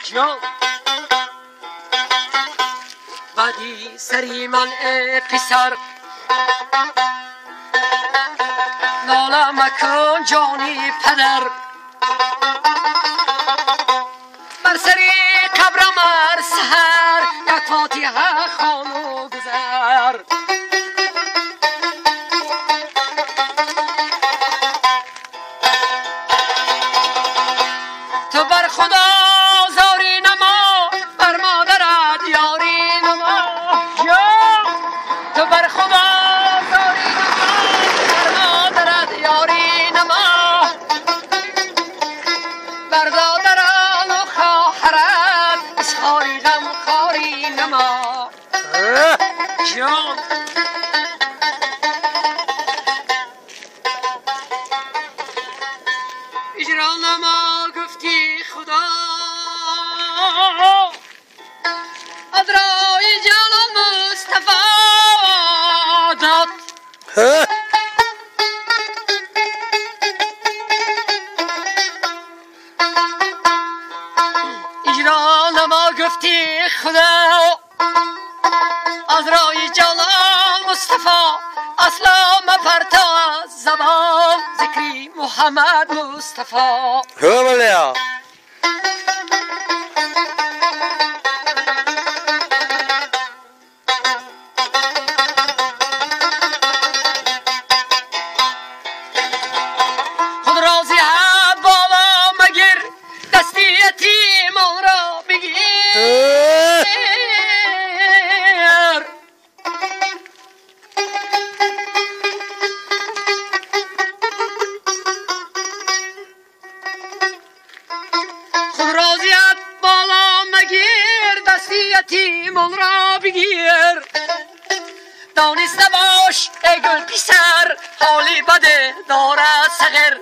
جان بدی سری من ای پسر ناله مکن جانی پدر بر سری قبرم هر سحر یک فاتحه خوان و گذر. تو بر خدا زاری نما بر مادرت یاری نما. تو بر خدا زاری نما بر مادرت یاری نما بر دادران و خواهرت از خاری غم خاری نما. جان اجرا نما گفتی خدا از رای جلال مصطفی داد. اجرا نما گفتی خدا از رای جلال مصطفی اصلا مپرتا از زبان ذکری محمد مصطفی. هو خود راضی بالا مگیر دستی یتیمان را بگیر. خود راضیت بالا مگیر دستی یتیمان را بگیر. دانسته باش ای گل پسر حالی بده دارد صغیر.